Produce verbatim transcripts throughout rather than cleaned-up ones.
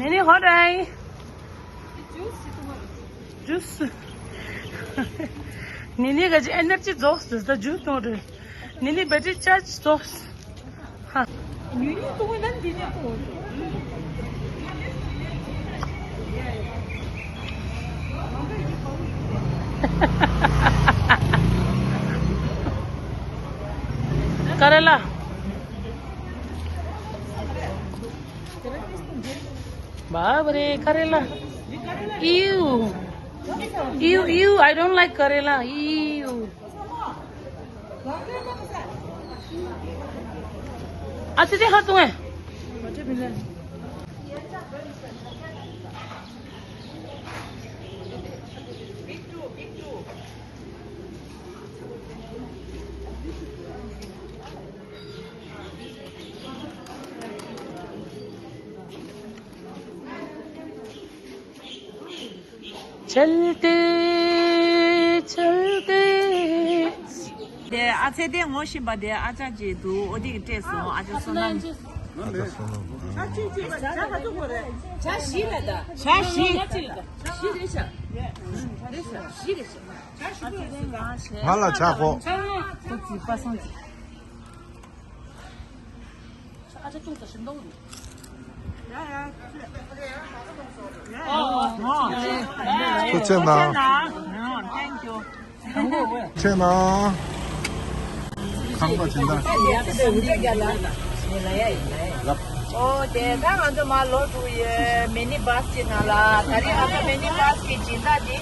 ནི་ནི་ཧོ་ཌའི། ཇུས། ནི་ནི་ག་ཅི་ཨེ་ནར་ཇི་རྫོགས་ཟེར་ད་ཇུས་གཏོང་རེད། ནི་ནི་བེ་ཊི་རི་ཅཱར་ཇི་རྫོགས། ཧ། ཀ་རེ་ལ། बाप रे, करेला। Ew। Ew, ew, I don't like करेला। Ew। अच्छा, जी, हाँ, तू है। चलते चलते। དེ་ཨ་ཚེ་དེ་ངོ་ཤེས་པ་དེ་ཨ་ཅག་ཅིག་འདུག་ཨོ་དེ་གི་སྤྲད་སོང་ཨ་ཅག་བསོད་ནམས། བྱ་བཞི་ལ་ད། བྱ་བཞི། བཞི་རེད་ཤག་བཞི་རེད་ཤག་ང་ལ་ཇ་དགོས། ཁོ་ཚོའི་པ་སངས་ཀྱི། ཐུགས་རྗེ་གནང་། ཐུགས་རྗེ་གནང་། ཁང་པ་སྦྱིན་བདག་ཨོ་དེ་ད་ང་ཚོ་མ་ལོ་དྲུག་ཡོད་མི་ནི་བཱས་ཅིག་ནང་ལ་ད་རེས་ང་ཚོ་མི་ནི་བཱས་ཀྱི་སྦྱིན་བདག་འདི་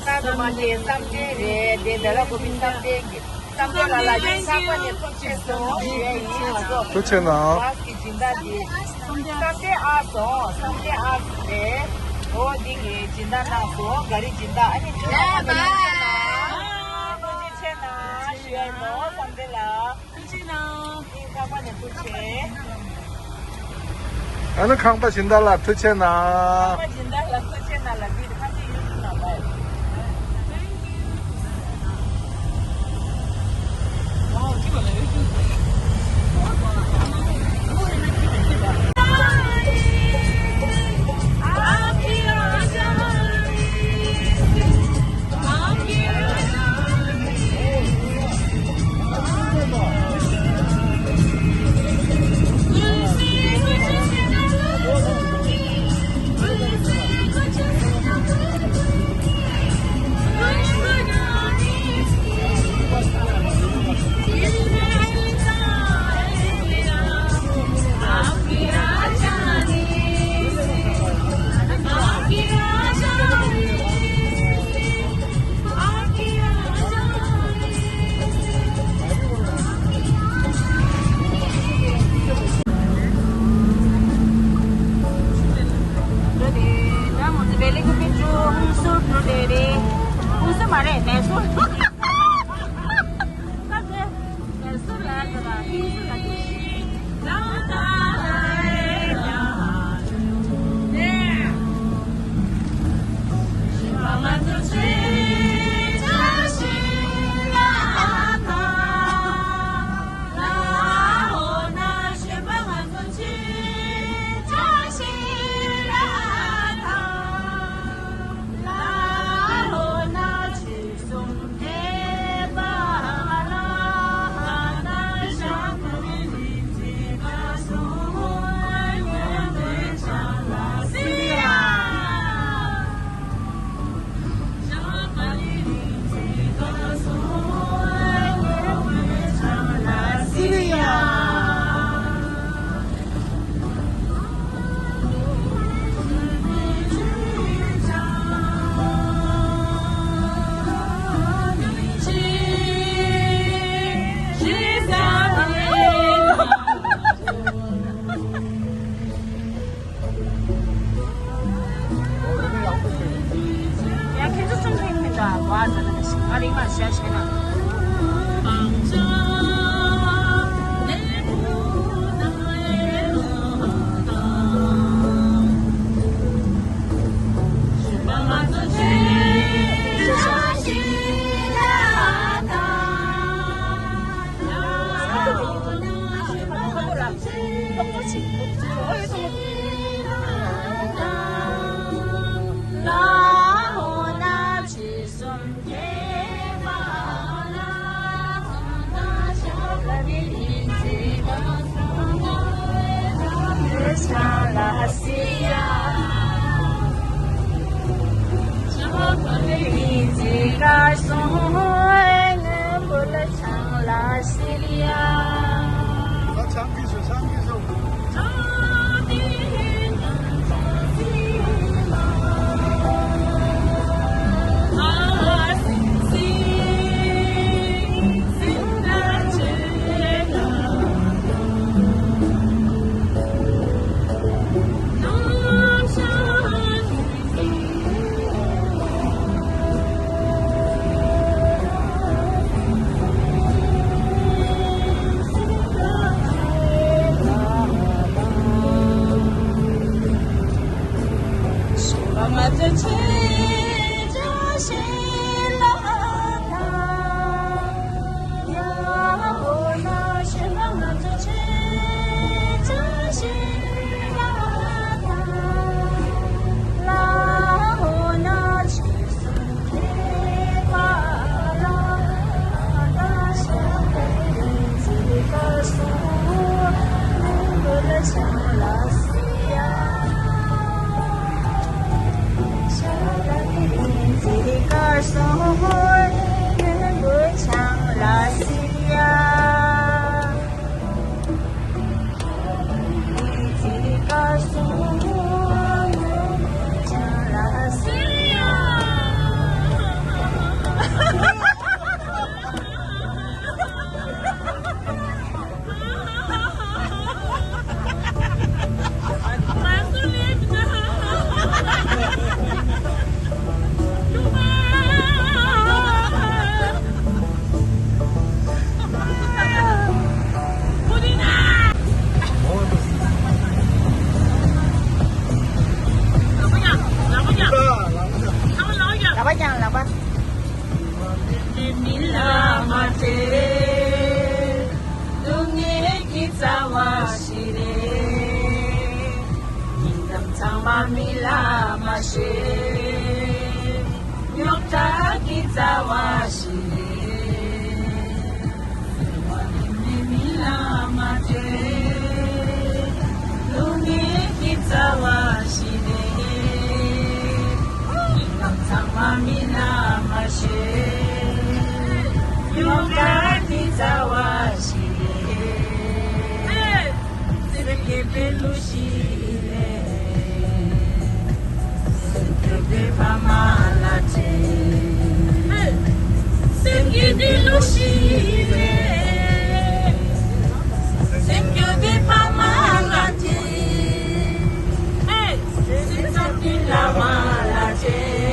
ད་ཚོ་མ་དེ་བསམ་གཏན་རེད། དེ་བེ་ལ་ཀོ་པི་བསམ་གཏན་གྱི། བསམ་གཏན་ལ་ལ་ཡིན་ཚགས་པ་ནས་ཐུགས་རྗེ་གནང་ཞུ་ཡས་ཡིན། ང་ཚོ་ཐུགས་རྗེ་གནང་། བཱས་ཀྱི་སྦྱིན་བདག་འདི་བསམ་གཏན་ཨར་སོང་བསམ་གཏན་ཨར་རེད། འོ་འདི་གི་སྦྱིན་བདག་གནང་སོང་། ག་རེ་སྦྱིན་བདག་ཨ་ནི་ཆུ་ཚོད་ཐུགས་རྗེ་ཆེ་གནང་ཞུ་ཡས་ཡིན་ནོ་བསམ་གཏན་ལ། ཐུགས་རྗེ་གནང་། ཨིན་ཚགས་པ་ནས་ཐུགས་རྗེ། ཨ་ནི་ཁང་པ་སྦྱིན་བདག་ལ་ཐུགས་རྗེ་གནང་། ཁང་པ་སྦྱིན་བདག་ལ་ཐུགས་རྗེ་གནང་ལ་འདི་ཁ་ཅིག་ཡུལ་དུ་ནང་པ། ཨ་རིག་མ་ཤ་ཤེ་ན། ལག་པ་བརྐྱངས། ལག་པ། མི་ལ་མ་དྲན། སྡུག་བསྔལ་གྱི་རྩ་བ་ཞིག་རེད། སྙིང་གཏམ་ཚང་མ་མི་ལ་མ་བཤད། རྙོག་དྲ་གི་རྩ་བ་ཞིག་རེད། ཟེར་བ་ནི་མི་ལ་མ་དྲན། སྡུག་བསྔལ་གྱི་རྩ་བ་ཞིག་རེད། སྙིང་གཏམ་ཚང་མ་མི་ལ་མ་བཤད། རྙོག་དྲ་གི་རྩ་བ་ཞིག་རེད། སེམས་བསྐྱེད་པའི་གླུ་ཞིག་རེད། སེམས་བསྐྱེད་པའི་ཕ་མ་ལ་དྲན། སེམས་བསྐྱེད་པའི་གླུ་ཞིག་རེད། སེམས་བསྐྱེད་པའི་ཕ་མ་ལ་དྲན། སེམས་བསྐྱེད་པའི་བླ་མ་ལ་དྲན།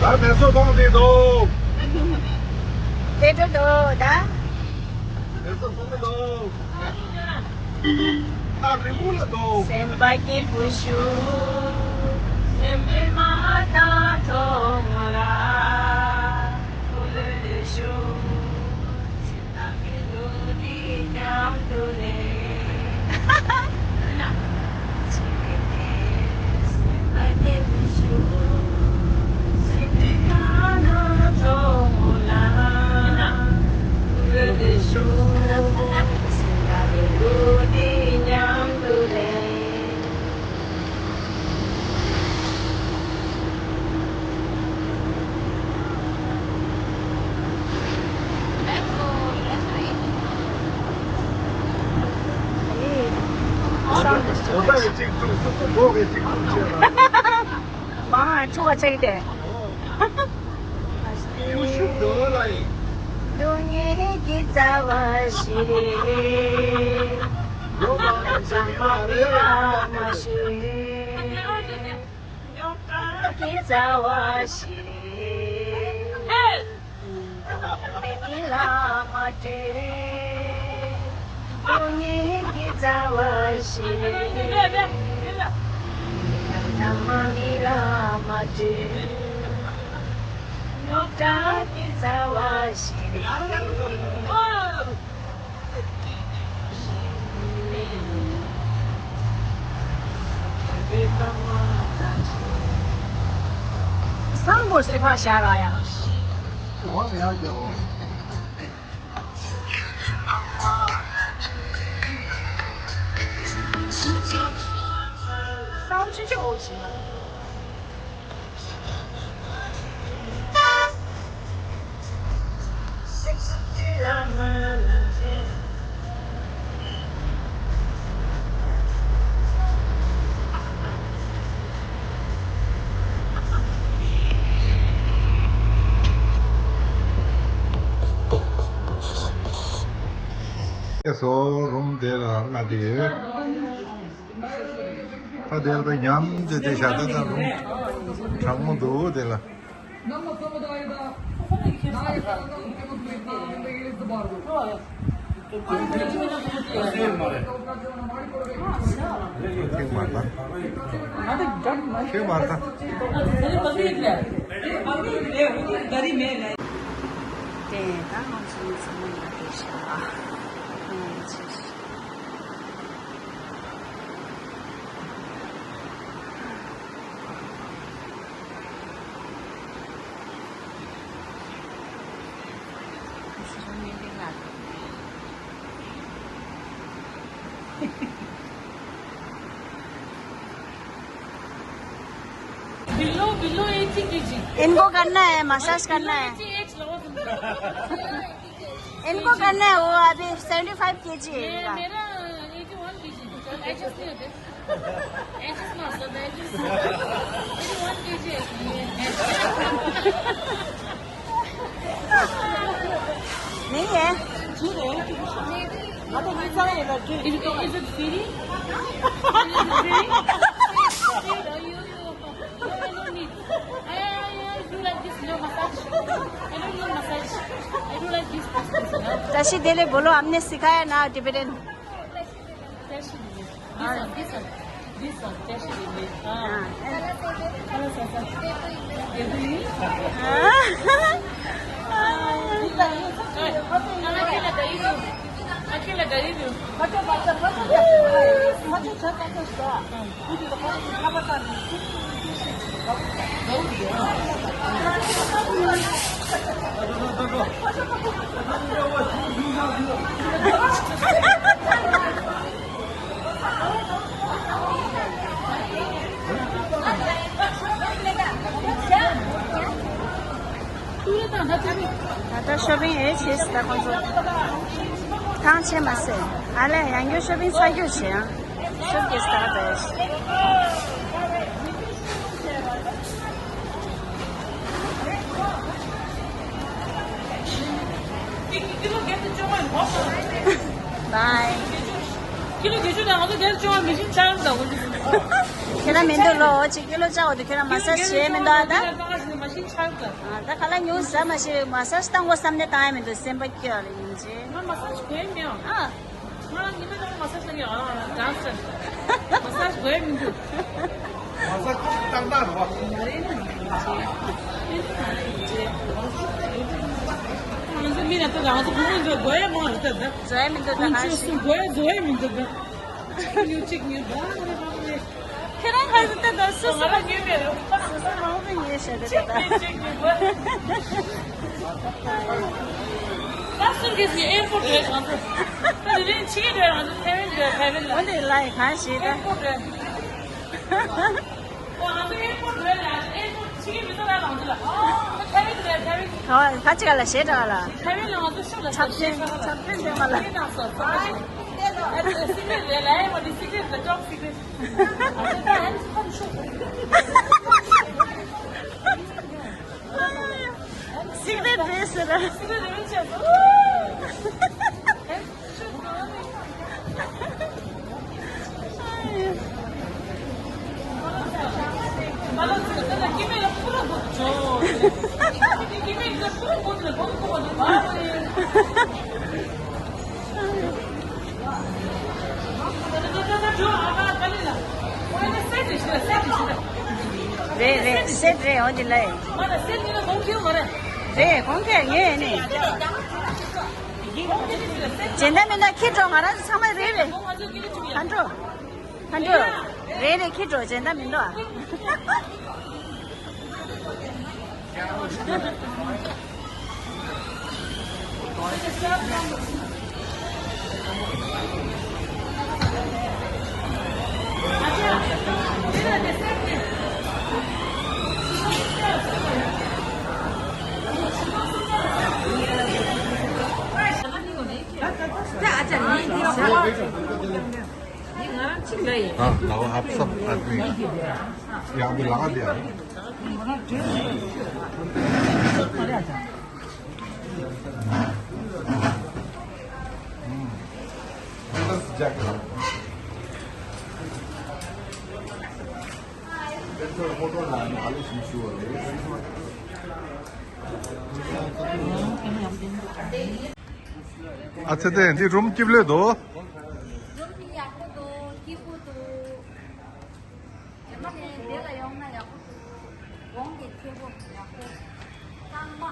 ད་མེ་སོ་གཏོང་དེ་འདུག་དེ་འདྲ་འདུག་ད། མེ་སོ་གཏོང་དེ་འདུག་ཨ་རི་མོ་ལ་འདུག་སེམས་པ་སྐྱིད་པོ་ཞུ། སེམས་པའི་མ་ཧ་ད་ཐོག་མ་ལ་ཀུ་ལེ་ལེ་ཞུ། མ་འཁྲུག་པ་ཆགས་ཏེ། སྡུག་བསྔལ་གྱི་རྩ་བ་ཞིག་རེད། ལོ་མ་ཚང་མ་རེད་མ་ཤེས། རྙོག་དྲ་གི་རྩ་བ་ཞིག་རེད། མི་ལ་མ་དྲན། སྡུག་བསྔལ་གྱི་རྩ་བ་ཞིག་རེད། ཚང་མ་མི་ལ་མ་དྲན། རྙོག་དྲ་གི་རྩ་བ་ཞིག་རེད། སང་པོ་སེ་ཕ་ཤ་ར་ཡ། སང་ཆུ་ཆུ་འོ་ཆི། སོ་རུམ་དེ་ལ་ལྔ་དེ་ཡོད། ད་དེ་ལ་ད་ཉམས་བྱས་དེ་བཞག་ད་ད་རུང་གྲང་མོ་འདུག་དེ་ལ། ཐེངས་མ་ད། ཐེངས་མ་ད། དེ་ད་ང་ཚོ་མི་ཚང་མ་ཡིན་པ་དེ་ཤ་ཨ། ང་ཡི་ཆེ་ཤི། Below, below eighty kg. इनको करना है, मसाज करना है। Below eighty-eight लोगों को। इनको करना है, वो अभी सेवेंटी फ़ाइव केजी है ये इनका। मेरा एटी वन केजी। एडजस्ट नहीं होते। एडजस्ट नहीं होता, एडजस्ट। एटी वन केजी है ये। नहीं है। Is it, is it free? Is it free? No, you, you, no, I don't need. I, I, I do like this, you know, massage. I don't know massage. I do like this, this, this, you know. Tashi Dele, bolo, humne sikhaya na Tibetan. Tashi Dele. This one, this one. This one, Tashi Dele. Ah. Hello, sir, sir. Every. Ah. ད་ལྟ་ཤོ་པིང་ཨེ་བྱས་ད་ཁོང་ཚོ་ཐང་ཆད་མ་ཟད་ཨ་ལས་ཡང་སྐྱར་ཤོ་པིང་ཚར་རྒྱུ་བྱས་ཡང་ཤོ་པིང་སྟར་བས། Bye. ཁྱེད་རང་བདེ་ཆུང་བ་མི་ཤིན་ཆགས་འདྲ་བོ་ཞིག་ཁྱེད་རང་མི་འདུག་ལོ་ཅིག་ཁྱེད་ལོ་ཅག་འོ་དུ་ཁྱེད་རང་མ་སཱ་ཇི་བྱས་མི་འདུག་ཨ་ད། མ་ཤིན་ཆགས་འདྲ། ཨ་ད་ཁ་ལག་ཉུང་ཟ་མ་ཤེས་མ་སཱ་ཇི་བཏང་དགོས་བསམ་ནས་བཏང་ཡ་མི་འདུག་སེམས་པ་སྐྱོ་ལ་ཡིན་ཅེ། ང་མ་སཱ་ཇི་དགོས་མེད་ཨ། ང་ཉི་མ་ནང་མ་སཱ་ཇི་བཏང་ཡ་ཨ་ཌན་སར། མ་སཱ་ཇི་དགོས་མི་འདུག་མ་སཱ་ཇི་བཏང་ད་རོ། ང་རེ་ནི་མི་ཤེས། ང་ཚོ་མི་ལ་ལྟོས་དང་ང་ཚོ་བུ་མོ་ཚོ་དགོས་ཡ་མང་རེད་ད། བཟོ་ཡ་མི་འདུག་ད་ཁ་ཤས། བཟོ་ཡ་མི་འདུག་ད། གཅིག་ཉོ་གཅིག་ཉོ་ད། ཁྱེད་རང་ཁ་ཤས་ད་ད་སུ་སུ་ང་ལ་ཉོས་མེད་རེད། སུ་སུ་མང་པོ་ཉོས་ཤག་ད་ད། གཅིག་ཉོ་གཅིག་ཉོ་ད། ད་སུ་གིས་ཉོས་ཨེར་པོར་ཊི་རེད་ང་ཚོ། ད་དེ་རིང་ཕྱི་རྒྱལ་རེད་ང་ཚོ་ཐེ་ཝན་རེད་ཐེ་ཝན་ལ། འོ་དེ་ལ་ཡི་གང་ཞིག་ད། ཨེར་པོར་ཊི་རེད། ཨོ་ང་ཚོ་ཨེར་པོར་ཊི་རེད་ལ་ཨེར་པོར་ཊི་ཕྱི་རྒྱལ་མི་ཚོ་ལ་ང་ཚོ་ལ། ཨོ་ཐེ་ཝན་རེད་ཐེ་ཝན། ག་བ་ག་ཅི་ག་ལ་ཞེ་དྲག་ལ། ཐེ་ཝན་ལ་ང་ཚོ་ཤོག་ལ་ཆབ་ཆེན་ཆབ་ཆེན་ལྡན་པ་ལ། ཨེ་ན་སོ་སོ་ཨ། ཨ་ཙི་སི་ཀ་རེཊ་རེད་ལ། ཨེ་མ་དེ་སི་ཀ་རེཊ་རེད། ཊོབ་སི་ཀ་རེཊ། ཨ་ཙི་ད་ཨན་ཁམ་ཤོག་སི་ཀ་རེཊ་རེད་ཟེར་ར། སི་ཀ་རེཊ་རེད་ཟེར། རེད་རེད། སེཊ་རེད། འོ་དེ་ལ། རེད། གོང་ཁེ་ངས་ནི། སྦྱིན་བདག་མི་འདུག་ཁྱེར་འགྲོ། ང་རང་ཚོ་ཚང་མ་རེད་རེད། ཧ་འགྲོ། ཧ་འགྲོ། རེད་རེད། ཁྱེར་འགྲོ། སྦྱིན་བདག་མི་འདུག हाँ, लाओ, आप सब आदमी। यहाँ भी लगा दिया है। हम्म। ཨ་ཙི། དེ་འདི་རུམ་སྐྱིད་པོ་འདུག་རུམ་ཡག་པོ་འདུག་སྐྱིད་པོ་འདུག་རྗེས་མ་ནས་འདི་ལ་ཡོང་ན་ཡག་པོ་འདུག་གོང་གི་ཐེ་བོ་ཡག་པོ། གཙང་མ།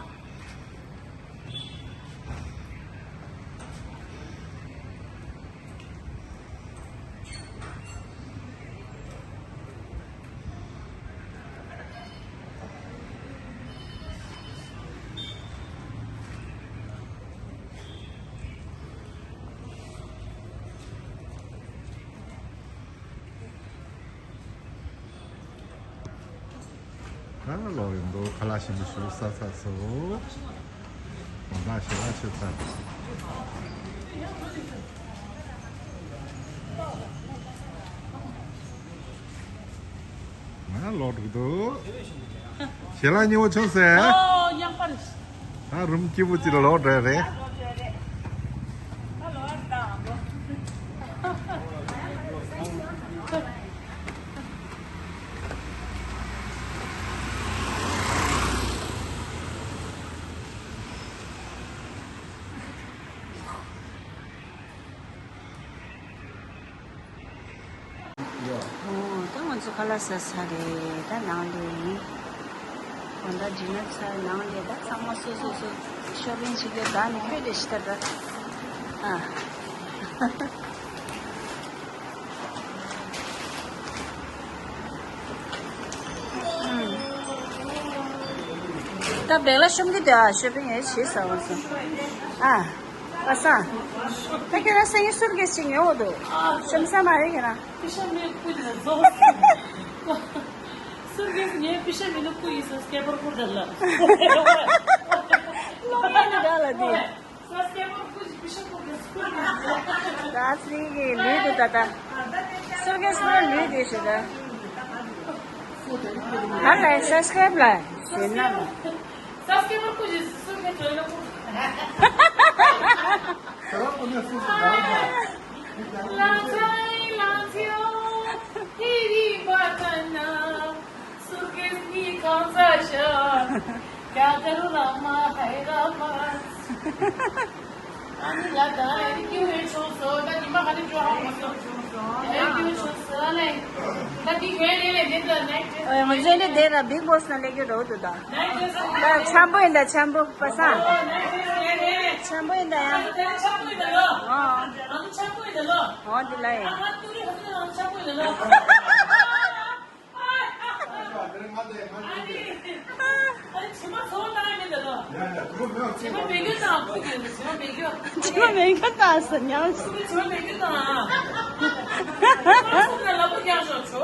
ཨ་ལོ་ཡིན་འདུག་ཁ་ལག་ཞིམ་པོ་ཞིག་ཟ་ཚར་སོང་། དགོང་དག་ཞལ་ལག་མཆོད་ཚར། ང་ལོག་འགྲོ་གི་འདུག་ཞལ་ལག་མཉེས་པོ་བྱུང་ཟེར། ཨོ། མཉམ་པར། ད་རུམ་སྐྱིད་པོ་ཅིག་ལོག་འགྲོ་རེད། ཨོ། ད་ང་ཚོ་ཁ་ལག་ཟ་ཚར་རེད། ད་ནང་ལ་ཡིན། ཨོ། ད་ཌི་ནར་ཚར། ནང་ལ་ད་ཚང་མ་སོ་སོ་སོ་ཤོ་པིང་བྱེད་རྒྱུ་ད་ནི་ཁོས་དེ་ཤི་ད་ད། ཨ། ད་བེག་ལ་ཤོང་གི་དེ། ཨ། ཤོ་པིང་ཡེ་བྱེད་ས་བ་སོང་། ཨ། པ་སངས། ད་ཁྱོད་རང་སང་ཉིན་སུར་གེས་ཅིག་ཉོ་འོ་འདུག་ཤོམ་ས་མ་རེད་ཁྱོད་རང་། པི་ཤ་མེད་ཀུ་ལ་ཟོ། སུར་གེས་ཉོས། པི་ཤ་མེད་ན་ཀུ་ཡིན་ཟེར། སྐད་པར་ཀུ་འདྲ་ལ། ལོ་མེད་ནི་འདྲ་ལ་དེ། ད་སི་གི་ལུས་དེ་ད་ད། སུར་གེས་ནང་ལུས་དེ་ཞེ་ད། ད་ལ་སབ་སི་ཀ་རེབ་ལ་ཞེ་ན། སབ་སི་ཀ་རེབ་ཀུ་ཞེ་སུར་གེས་ཇོ་ཡིན་ན་ཀུ། ལང་ཚ་ལང་ཚ་ཨོ། ཧེ་རི་བ་ཏན་ན། སུར་གེས་ནི་གང་ཚ་ཤ། ཀྱ་ཀ་རུ་ར་མ་ཧའི་ར་མ། ཨ་ནི་ལ་ད་ཨེ་རི་ཀི་ཝེ་ཆོ་སོ། ད་ཉི་མ་ག་ནི་ཅོ་ཧ་མ་སོ། ཨེ་རི་ཀི་ཝེ་ཆོ་སོ་ལེ། ད་དེ་ག་ནི་ལེ་དེ་ད་ནེག་ཊི། ཨེ་མ་ཇེ་ནི་དེ་ར་བིག་བོ་སི་ན་ལེགས་ཡོད་འགྲོ་འདུག་ད། ད་འཆམ་པོ་ཡིན་ད། འཆམ་པོ་པ་སངས། འཆམ་པོ་ཡིན་ད་ཡ། ཨོ། ཨོ་འདི་ལ་ཡ། ཕྱི་མ་མེད་རྒྱུ་དང་ཕུགས་ཀྱི་ཡོད། ཕྱི་མ་མེད་རྒྱུ། ཕྱི་མ་མེད་རྒྱུ་དང་ཟེར་ཉམས། ཕྱི་མ་མེད་རྒྱུ་དང་། ལ་ལ་ལ་པོ་རྒྱག་ཤོག་ཆོ།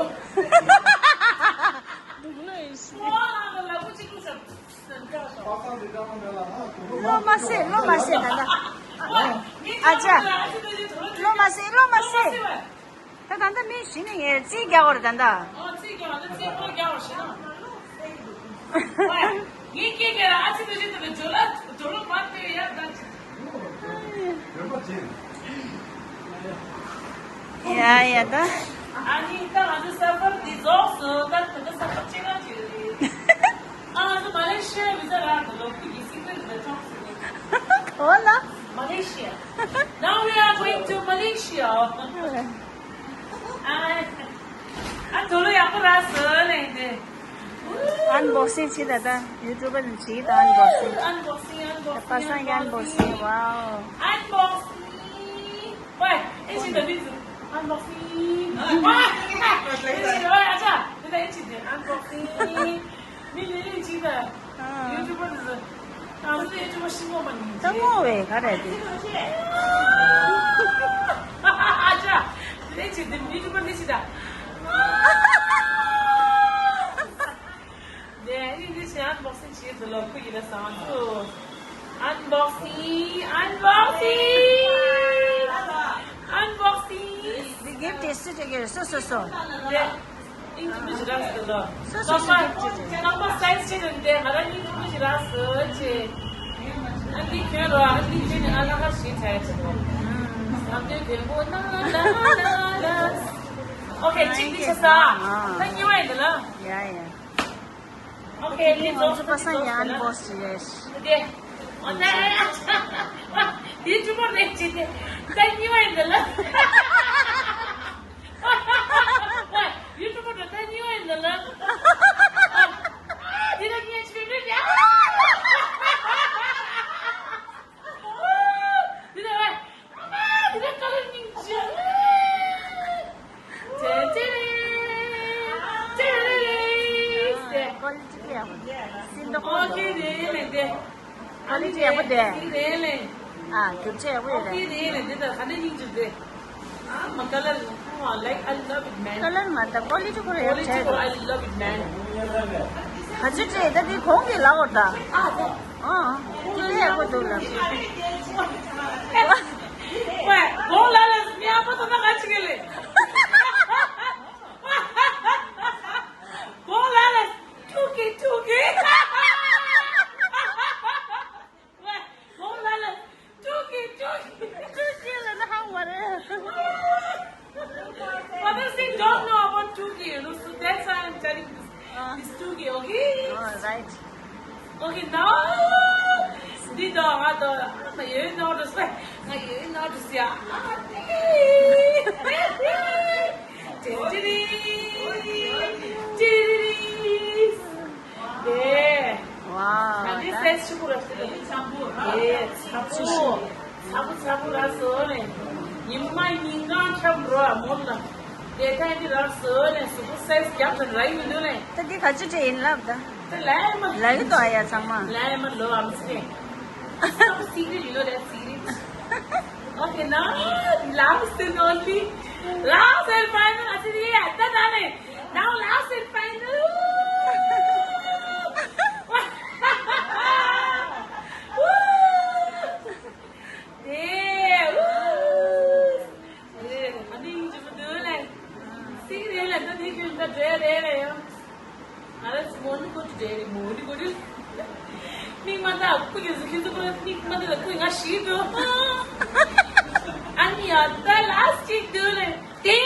སྡུག་ལོས་ཤི། ཨོ་ལ་ལ་ལ་པོ་གཅིག་ལུས་ཤོག། བློ་མ་ཟད། བློ་མ་ཟད་ད་ལ། ཨ་ཅག་གློ་མ་བསྲེགས། གློ་མ་བསྲེགས། ད་ད་ལྟ་མི་བཞི་ནས་ངས་རྩིས་རྒྱག་པ་རེད་ད་ལྟ། ཨ་རྩིས་རྒྱག་པ་ད་རྩིས་སྐོར་རྒྱག་པ་ཞིག་ན། ངས་སྐད་རྒྱག་ར་ཨ་ཙི་ད་ཅི་ད་ལ་ཇོ་ལ་དོ་ལོ་མ་སྟེར་ཡ་ད་ཅི། ཡ་ཡ་ད། ཨ་ནི་ད་ང་ཚོ་ས་ཕར་འདི་རྫོགས་སོང་། ད་ད་ལྟ་ས་ཕར་ཅི་ག་ཅི་རེད། ཨ་ང་ཚོ་མ་ལེ་ཤི་ཡ་བི་ཛ་རག་འདུག་ལོ། ཁུ་ཡི་སི་ཀྲེ་ཊི་ད་ཅོག་སི་ནི། འོ་ལ། མ་ལེ་ཤི་ཡ། Now we are going to Malaysia. ཨ་ཨ་དོ་ལོ་ཡག་པོ་རག་སོང་ལེ་འདི། ཨན་བོག་སིང་བྱེད་ད་ད། ཡུ་ཊུབ་པར་བྱེད་ད་ཨན་བོག་སིང་། ཨན་བོག་སིང་། ཨན་བོག་སིང་། པ་སངས་ཀྱི་ཨན་བོག་སིང་། ཝའོ། ཨན་བོག་སིང་། ཝེ་ཨེ་ཤི་ད་མི་ཛུ། ཨན་བོག་སིང་། ཝེ་ཨ་ཅག་དེ་ད་ཨེ་ཤི་དེ་ཨན་བོག་སིང་། མི་ལི་ལི་ཅི་ད། ཨ། ཡུ་ཊུབ་པར་ཛུ། ཨ་ཙི་ཡུ་ཊུབ་པར་ཤི་མོ་མ་ནི་ད་ངོ་བས་ག་རེད་དེ། ཨ་ཅག་དེ་ལས་ཅི་དེ་ཡུ་ཊུབ་པར་ལི་ཅི་ད། ནས་ཨི་འདི་ཞེ་ཨན་བོག་སིང་བྱེད་དུ་ལོ་ཁུ་ཡིན་ན་བཟང་ཚུ། ཨན་བོག་སིང་། ཨན་བོག་སིང་། ཨན་བོག་སིང་། འདི་གེབ་ཊི་སུ་སྤྲད་ཀྱི་རེད། སོ་སོ་སོ། ནས་ཨིན་ཅི་མི་ཞིག་རག་སོ་ལོ། སོ་སོ་སོ་གེབ་ཊི་སྤྲད་ཀྱི་རེད། རྣམ་པ་སའི་ཛི་ཅི་དང་དེ་ང་རང་གཉིས་ཐུག་མི་ཞིག་རག་སོ་ཅེ། ཨ་འདི་ཁྱོད་རོ། ཨ་འདི་ཁྱོད་ནི་ཨ་ལ་ཁ་ཞིག་ཆ་ཡ་ཆེ་གོ། ཨ་འདི་དེ་མོ་ན་ལ་ལ་ལ། ཨོ་ཁེ་གཅིག་འདི་ཆ་ས། ད་གཉིས་པ་ཡིན་ད་ལ། ཡ་ཡ། ཨོ་ཁེ། ལི་ང་ཚོ་པ་སངས་ཀྱི་ཨན་བོག་སིང་རེད། དེ། ཨོ་ད། དེ་ཅུ་མོ་རེད་ཅི་དེ། ད་གཉིས་པ་ཡིན་ད་ལ། ཡུ་ཊུབ་པར་ད་གཉིས་པ་ཡིན་ད་ལ། དེ་ད་ངས་ཆུ་མེད་ཡ། དེ་ད་བ། ཨ་མ་དེ་ད་ཀ་ལར་སྙིང་རྗེ། ཅེ་ཅེ་རེ། ཅེ་རེ་རེ། ཀོ་ལི་ཊི་ཡག་པོ། སིན་ཏོ་ཁོ་ཨོ་ཁེ་རེད་ལེ་དེ། ཀོ་ལི་ཊི་ཡག་པོ་དེ། ཨ་ནི་རེད་ལེ། ཨ་རྒྱུ་ཆ་ཡག་པོ་ཡོད་རེད། ཨོ་ཁེ་རེད་ལེ་དེ་ད་ག་ནས་སྙིང་རྗེ་དེ། ཨ་མ་ཀ་ལར། Oh, I like, I love it, man. ཀ་ལར་མ་ད་ཀོ་ལི་ཊི་ཁོ་ར་ཡག་པོ་བྱས་འདུག། I love it, man. ག་ཚོད་སྤྲད་ད་དེ་གོང་གི་ལ་འོ་ད། ཨ་ཧོ། ཨ། དེ་ལས་ཡག་པོ་འདུག་ལ། ཝེ་གོང་ལ་ལ་སི་མི་ཨ་པ་ད་ད་ག་ཅི་གེ་ལེ། གོང་ལ་ལ་སི་ཐུག་གི་ཐུག་གི། ཝེ་གོང་ལ་ལ་སི་ཐུག་གི་ཐུག་གི། ཐུག་གི་ལ་ན་ཧ་མ་རེད། But I still don't know about Tuki, you know, so that's why I'm telling this, this Tuki, okay? All right. Okay, now, འདི་དང་ང་དང་ང་ཡོད་ནོ་དུ་སེ་ང་ཡོད་ནོ་དུ་སེ་ཨ་ཏི་ཏི་རི་ཏི་རི་རི། དེ། ཝའོ། ད་འདི་ད་སེ་ཆུ་བུ་ར་སེ་ད། དེ་ཚ་པོ། ཚ་པོ་ཚ་པོ་ར་སོ་ནས། ཉི་མ་ཉིན་གང་འཁྱམ་འགྲོ་ཨ་མོ་ལ། དེ་ཐེངས་འདི་ར་སོ་ནས་གཟུགས་པོ་སེ་རྒྱབ་ཏུ་ར་ཡིན་འདུག་ནས། ད་འདི་ག་ཅི་འདྲ་ཡིན་ལབ་ད། ད་ལའི་མ། ལའི་དོ་ཨ་ཡ་ཚང་མ། ལའི་མ་ལོ་ཨམ་སི་རེ། Some secret, you know that secret. Okay, now last and only, last and final. I said, yeah, that, that, now last and final. Woo! Yeah, woo! ཨ་ནི་ཡིན་གྱི་མི་འདུག་ལེ། སིང་རེད་ལེ། ད་ནི་ཁྱོད་ད་འདྲེ་རེད་ལེ་ཡང་། ང་རང་ཚོ་མོ་ནི་ཀོ་ཏི་འདྲེ་རེད། མོ་ནི་ཀོ་ཏི། མིག་མ་ད་ཀུ་ཡོད་ཟེར་ཁྱོད་ཚོ་ཀོ་མིག་མ་ད་ཀུ་ང་ཤི་འདུག། ཨ་ནི་ཡ་ད་ལ་སི་ཊིག་འདུག་ལེ། ཏེ།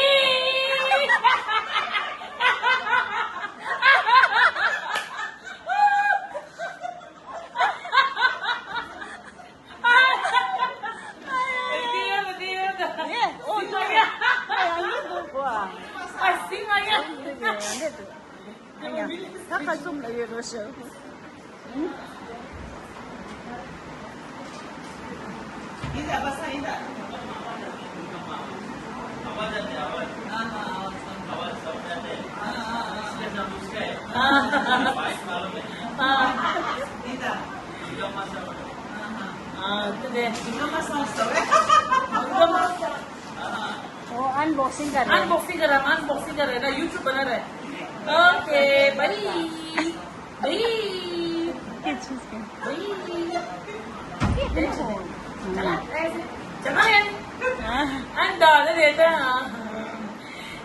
हाँ, तो दे। दुर्गा माँ। ओ, अनबॉक्सिंग कर रहे हैं। अनबॉक्सिंग कर रहा है, अनबॉक्सिंग कर रहा है ना, YouTube बना रहा है। Okay, bye. बाय। बाय। ཇ་མ་ཡན། ཨ་འདྲ་ལ་རེད་ད།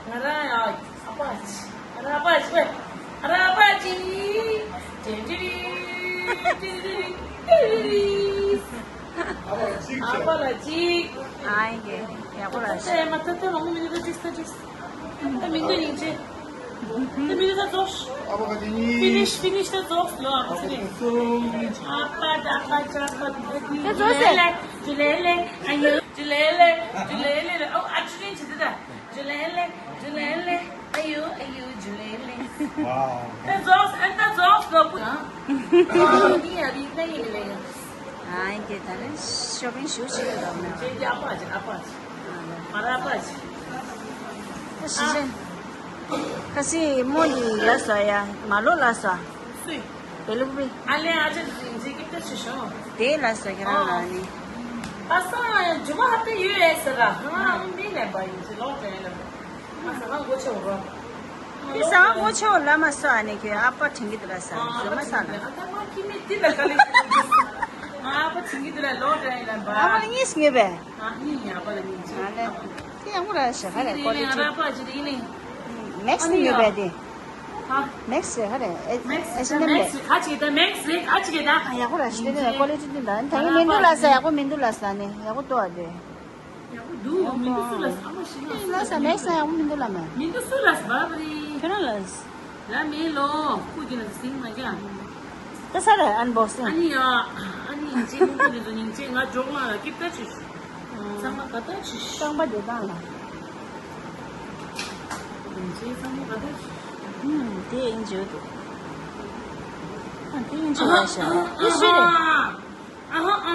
ང་རང་ཡ་ཨ་ཕ་ཅི། ང་རང་ཨ་ཕ་ཅི་བས། ང་རང་ཨ་ཕ་ཅི། ཏེ་ཏི་རི། ཏེ་ཏི་རི། ཨ་ཕ་ལ་ཅིག་ཨ་ཡིན་གྱི། ཡག་པོ་ར་ཤི། ཨེ་མ་ཏ་ཏ་མ་མོ་མི་ཏ་ཏ་ཏ་ཏ། ད་མི་འདུག་སྙིང་རྗེ། ད་མི་འདུག་ད་རྫོགས། ཨ་ཕ་ག་ཅི་ནི། ཕི་ནིཤ་ཕི་ནིཤ་ད་རྫོགས་ལོ། ཨ་ཕ་ཅི་ནི། ཨ་ཕ་ད་ཨ་ཕ་ཅ་ཨ་ཕ་ད་ད་རྫོགས་ཟེར། ཇུ་ལེ་ལེ་ཨ་ཡོ། ཇུ་ལེ་ལེ། ཇུ་ལེ་ལེ་ཨོ་ཨ་ཇུ་ལེ་ཇི་ད་ད། ཇུ་ལེ་ལེ། ཇུ་ལེ་ལེ། ཨ་ཡོ་ཨ་ཡོ་ཇུ་ལེ་ལེ། ཝའོ། ད་རྫོགས་ཨ་ད་རྫོགས་ལོ་པུ། ཨ་ཡོ་ཡ་རི་ད་ཡི་ལེ། ཨ་ཡིན་གྱི། ད་ནི་ཤོ་པིང་ཞུ་ཆེ་ཡོད་ལབ་ན། ཅེ་ཅེ་ཨ་ཕ་ཅེ་ཨ་ཕ་ཅེ། ཨ་ར་ཨ་ཕ་ཅེ། ད་ཤི་ཅེ། ཁ་སི་མོ་འདི་ལ་ས་ཡ་མ་ལོ་ལ་ས། སུས། བེ་ལུག་པི། ཨ་ལེ་ཨ་ཅེ་འདི་འདི་ཀིབ་ཏེ་ཤི་ཤོ། དེ་ལ་ས་ཁྱེད་རང་ལ་ནི། ཨ་ས་ཇུ་མ་ཧ་ཏེ་ཡུ་ཨེ་སི་ར། ཧ་མི་ནེ་བ་ཡུ་ཅི་ལོ་ཏེ་ལ། ཨ་ས་ང་གོ་ཆེ་བ། དེ་ས་ང་གོ་ཆེ་བ་ལ་མ་ས་ཨ་ནི་ཁྱེད་ཨ་ཕ་དྲིན་གི་དེ་ལ་ས་ཇུ་མ་ས་ལ། ཨ་ད་མ་ཁྱི་མི་དེ་ལ་ཀ་ལེ། ཨ་ཕ་དྲིན་གི་དེ་ལ་ལོ་ཏེ་ལ་བ། ཨ་མ་ལ་གཉིས་ངེས་པས། ཨ་ནི་ཡ་པ་ལ་ནི་ཅི། ཨ་ལེ། དེ་ཡང་མོ་ར་ཞེ་ག་རེ་ཀོ་ལི་ཊི། ར་པ་ཅི་རི་ནི། མེག་སི་ནི་ཡོད་པས་དེ། ཧ། མེག་སི་ཞེ་ག་རེ། ཨེ་མེག་སི། ཨེ་ཤི་ནི་མེག་མེ། སི་ག་ཅི་ད་མེག་སི་ག་ཅི་ག་ད། ཡག་པོ་ར་ཞེ་དེ་ཀོ་ལི་ཊི་དེ་ད་ད་ཡིན་མི་འདུག་ལ་ས་ཡག་པོ་མི་འདུག་ལ་ས་ནི་ཡག་པོ་ཏོ་ཨ་དེ། ཡག་པོ་འདུག་མི་འདུག་སུ་ལ་ས་མ་ཤི་ན། ལ་ས་མེག་སི་ཡག་པོ་མི་འདུག་ལ་མ། མི་འདུག་སུ་ལ་ས་བ་བ་རི། ཁྱོད་རང་ལ་ས། ལ་མེ་ལོ། ཁུ་གི་ལ་སིང་མ་ཀྱང་། ད་ས་ར་ཨན་བོག་སིང་། ཨ་ནི་ཡ། ཨ་ནི་ཡིན་ཅེ་མུ་གུ་རི་ཛོ་ཉིང་ཅེ་ང་ཇོག་ལ་ལ་ཀིབ་ཏ་ཆུ་ཤི། ཚང་མ་ག་ཏ་ཆུ་ཤི། རྐང་པ་དེ་དང་ལ། ཡིན་ཅེ་ཚང་མ་ག་ཏ་ཆུ་ཤི། ཨུམ་དེ་ཡིན་ཇོ་དུ། ཨ་དེ་ཡིན་ཇོ་ལ་ཤ་དེ་ཤི་རེད། ཨ་ཧ་ཨ།